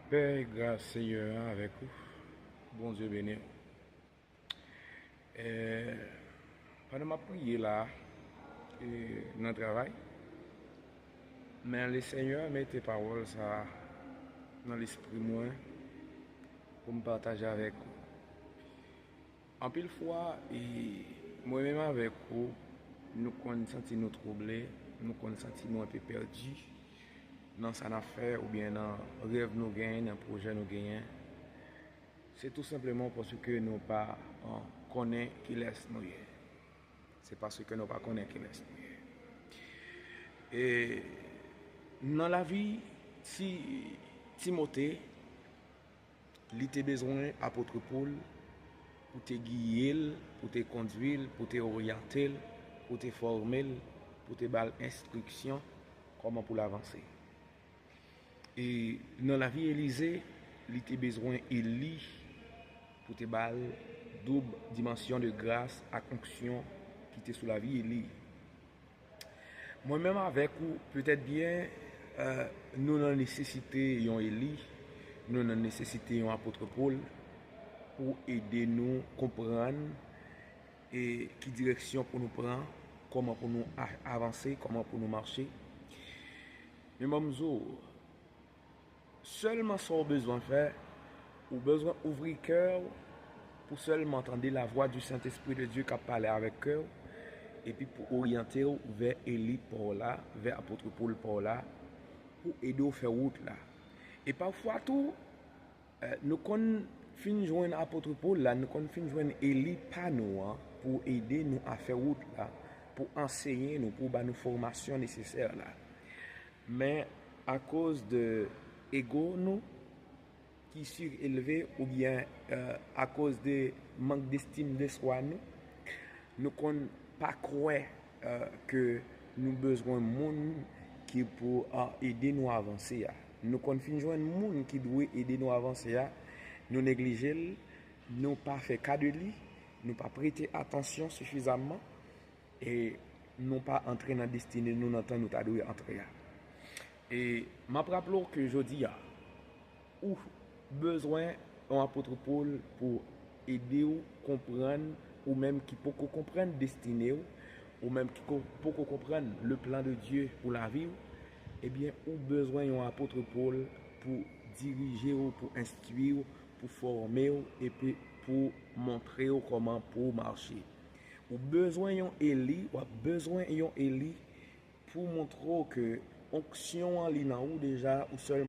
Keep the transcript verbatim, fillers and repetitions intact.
Pè, gras Senyè a avèk ou. Bondye beni w. Eh, pandan m ap priye la, eh, nan travay, men le Senyè mete pawòl sa a nan lespri mwen pou m pataje avèk ou. Anpil fwa, e, mwen menm avèk ou, nou konn santi nou twouble, nou konn santi nou enpe pèdi nan sa n ap fè oubyen nan rèv nou genyen, nan pwojè nou genyen. Se tou senpleman paske nou pa, an, konnen kilès nou ye. Se paske nou pa konnen kilès nou ye. E nan lavi Ti, Timote, li te bezwen apot Pòl pou te giye l, pou te kondwi l, pou te oryante l, pou te fòme l, pou te ba l enstriksyon kòman pou l avanse. E nan lavi Elize, li te bezwen Eli pou te ba l doub dimansyon de gras ak onksyon ki te sou lavi Eli. Mwen menm avèk ou, petèt byen, eh, nou nan nesesite yon Eli, nou nan nesesite yon apot Pòl pou ede nou konprann e ki direksyon pou nou pran, kòman pou nou a-, avanse, kòman pou nou mache. Men ban m di w, sèlman sa w bezwen fè, ou bezwen ouvri kè w pou sèlman tande lavwa di Sentespri de Dye k ap pale avèk kè w, epi pou oryante w vè Eli pa w la, vè apot Pòl pa w la, pou ede w fè wout la. E pafwa tou, eh, nou konn fin jwenn apot Pòl la, nou konn fin jwenn Eli pa nou an pou ede nou a fè wout la, pou anseye nou, pou ba nou fòmasyon nesesè la. Men akoz de ego nou ki sivelve oubyen, eh, akoz de mank destim de swa nou, nou konn pa kwè, eh, ke nou bezwen moun ki pou, ah, ede nou avanse a. Nou konn fin jwenn moun ki dwe ede nou avanse a, nou neglije l, nou pa fè ka de li, nou pa prete atansyon sifizamman, e nou pa antre nan destine nou nan tan nou ta dwe antre a. E m ap raple w ke jodi a, ou bezwen yon apot Pòl pou ede w konprann, ou menm ki poko konprann destine w, ou menm ki ko-, poko konprann le plan de Dieu pou lavi w, ebyen, ou bezwen yon apot Pòl pou dirije w, pou enstwi w, pou fòme w, epi pou montre w kòman pou w mache. Ou bezwen yon Eli, w ap bezwen yon Eli pou montre w ke onksyon an li nan ou deja, ou sèlman